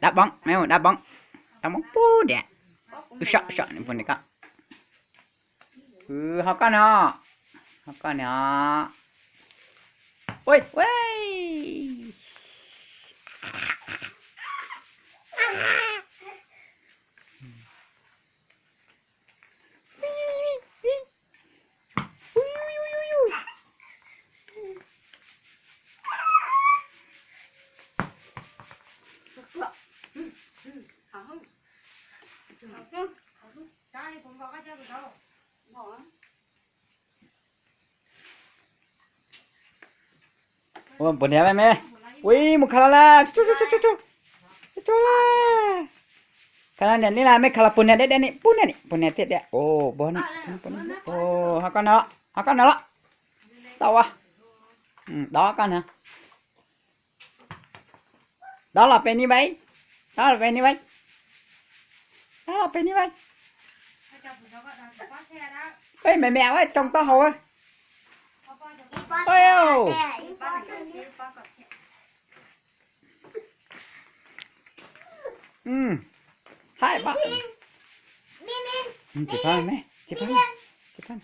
Đá bóng, mấy ông đá bóng. Đá bóng pub dẹ. Ui, sọ, sọ, nws pus nws ko. Ho koj no. Ho koj no. Ui, ui. Ua, puas hniav me me? Ui, mus khav los lawm. Tsu, tsu, tsu, tsu, tsu. Tsu, tsu lawm. Khav los niam ni las, mej khav los puas hniav deb deb ni, puas hniav ni, puas hniav thiaj deb. Ua, puas hniav, puas hniav, ua, ho koj no, ho koj no los. Tau ua. Dob koj na. Dob los pem ni vais. Dob los pem ni vais. Dob los pem ni vais. Ej, me me, ua tsoo taub hau. Ej, haib pab. Tsis pab me, tsis pab, tsis pab.